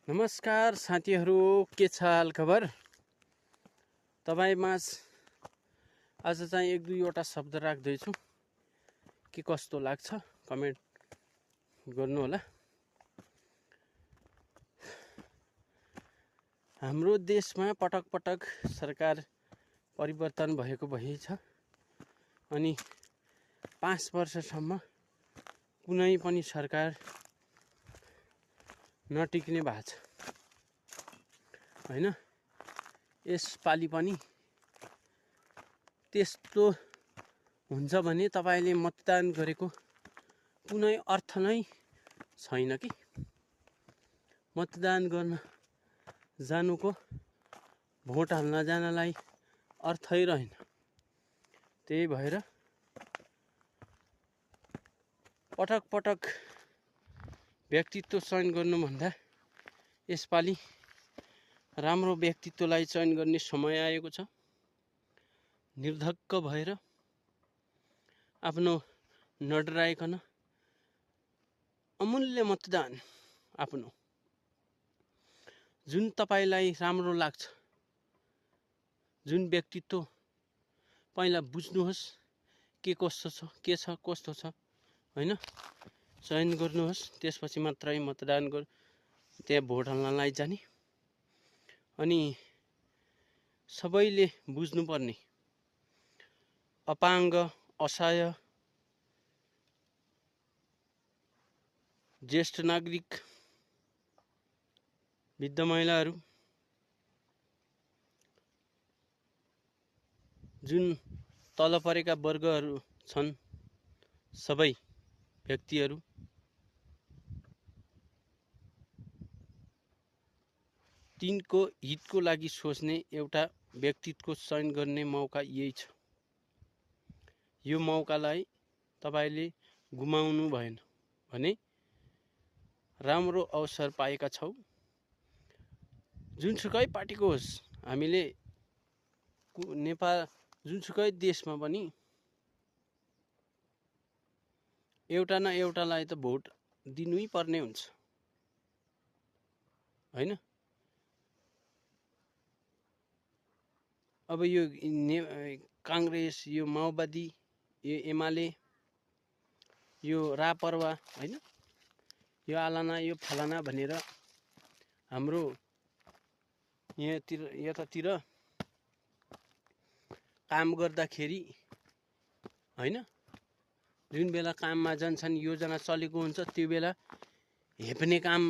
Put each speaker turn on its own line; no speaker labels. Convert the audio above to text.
नमस्कार साथीहरू, के छ हाल खबर? तपाईँ आज चाहिँ एक दुईवटा शब्द राख्दैछु, के कस्तो लाग्छ कमेन्ट गर्नु होला। हाम्रो देशमा पटक पटक सरकार परिवर्तन भएको भइ छ अनि 5 वर्षसम्म कुनै पनि सरकार नटिक्ने भएको छ हैन। यसपालि पनि त्यस्तो हुन्छ भने तपाईले मतदान गरेको कुनै अर्थ नै छैन कि। मतदान गर्न जानुको, भोट हाल्न जानलाई अर्थै रहेन। त्यही भएर पटक पटक व्यक्तित्व चयन गर्नुभन्दा यसपालि राम्रो व्यक्तित्वलाई चयन गर्ने समय आएको छ। निर्धक्क भएर आफ्नो नडराइकन अमूल्य मतदान आफ्नो जुन तपाईलाई राम्रो लाग्छ, जुन व्यक्तित्व पहिला बुझ्नुहोस् के कस्तो छ, के छ कस्तो छ हैन, चयन गर्नुहोस्। त्यसपछि मात्रै मतदान त्यहाँ भोट हाल्नलाई जाने। अनि सबैले बुझ्नुपर्ने, अपाङ्ग, असहाय, ज्येष्ठ नागरिक, वृद्ध महिलाहरू, जुन तल परेका वर्गहरू छन्, सबै व्यक्तिहरू तिनको हितको लागि सोच्ने एउटा व्यक्तित्वको चयन गर्ने मौका यही छ। यो मौकालाई तपाईले गुमाउनु भएन भने राम्रो अवसर पाएका छौ। जुनसुकै पार्टीको होस्, हामीले नेपाल जुनसुकै देशमा पनि एउटा न एउटालाई त भोट दिनै पर्ने हुन्छ हैन। अब यो कांग्रेस, यो माओवादी, यो एमाले, यो रापरवा हैन, यो आलाना, यो फलाना भनेर हाम्रो यतातिर काम गर्दाखेरि हैन, जुन बेला काममा जान्छन्, योजना चलेको हुन्छ, त्यो बेला हेप्ने काम